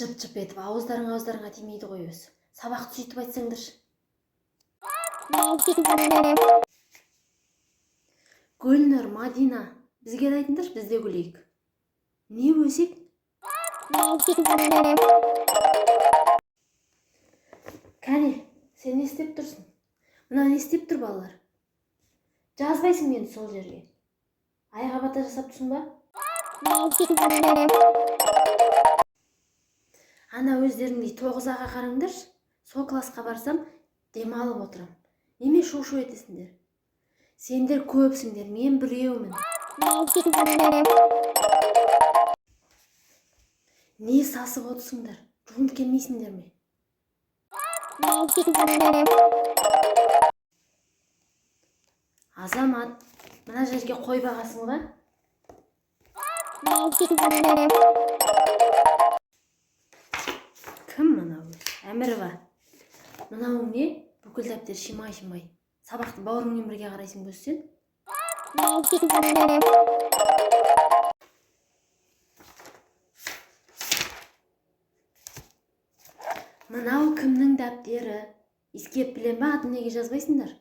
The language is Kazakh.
Жып-жып етіп ауыздарың-ауыздарыңа тимейді ғой өзі. Сабақты сөйтіп айтсаңдаршы. Гүлнұр, Мадина, бізге де айтыңдаршы, біз де күлейік. Не өсек? Кәне, сен не істеп тұрсың? Мынау не істеп тұр балалар? Жазбайсың мені сол жерге. Айға бата жасап тұрсың ба? Ана өздеріңдей 9 аға қараңдаршы. Сол классқа барсам, демалып отырам. Неме шу-шу етесіңдер? Сендер көпсіңдер, мен біреумін. Не сасып отырсыңдар? Жуынып келмейсіңдер ме? Азамат, мына жерге қой бағасың ба? Кім мынау? Әмірова. Мынауың не? Бүкіл дәптер шимай-шимай. Сабақты бауырыңмен бірге қарайсың ба сен? Мынау кімнің дәптері? Иіскеп білем ба, атын неге жазбайсыңдар?